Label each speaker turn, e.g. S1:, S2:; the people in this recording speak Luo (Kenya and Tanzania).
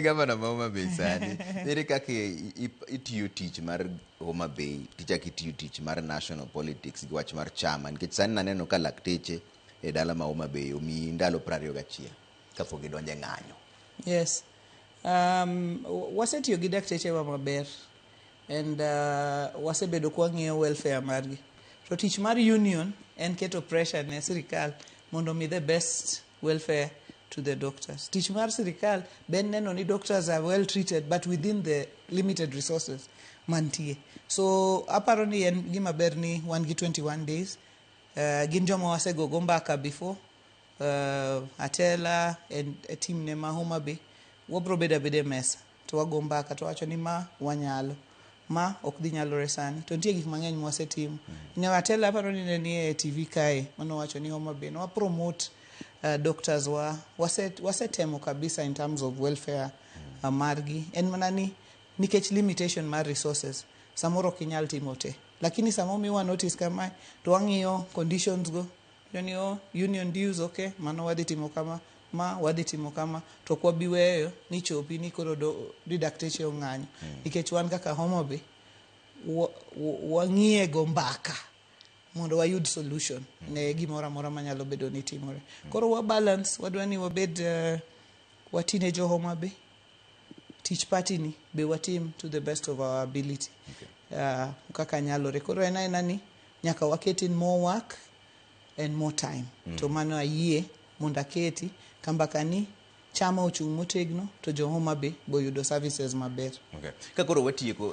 S1: Gavana ma Homa Bay sani, ere kaka itiyo tich mar Homa Bay tichako itiyo tich mar national politics gi wach mar chama? Nikech sani naneno ka lakteche e dala ma Homa Bay omiyi ndalo 21 kapok gidonjo e ng'anyo.
S2: Yes. Wasetiyo gi daktechewa maber and wasebedo kwang'iyo welfare margi. To tich mar union en keto pressure ne sirikal mondo omi the best welfare to the doctors. Tich mar sirikal be en neno ni doctors are well treated but within the limited resources mantie. So aparo ni en gima ber ni wan gi 21 days. Gin joma wasegogo mbaka before, Atela and team ne ma Homa Bay, wabro bedo abeda e mesa to wago mbaka to wacho ni ma wanyalo, ma ok dhi nyalore sani, to nitie gik mang'eny mwasetimo. Ne Atela, aparo ni ne nie TV kae manowacho ni Homa Bay ne promote doctors wa wasetemo kabisa in terms of welfare margi. En mana ni nikech limitation mar resources, samoro ok inyal timo te, lakini sama omiwa notice kamae to wang'iyo conditions go ni oh, union dues, okay, mano wadhi timo kama, ma wadhi timo kama, to ok wabi weyo ni chopi ni koro do, ni dakteche ong'anyo, nikech wan kaka Homa Bay wang'iye go mbaka mondo wayud solution ne gimoro amora manyalo bedo ni timore. Koro wa balance, wadwa ni wabed watine jo Homa Bay tich, party ni be watim to the best of our ability kaka nyalore. Koro en aena ni nyaka waket in more work and more time. To mano ayie mondo aketi ka mbaka ni chama ochung' motegno to jo Homa Bay boyudo services maber.
S1: Okay. Ka koro watieko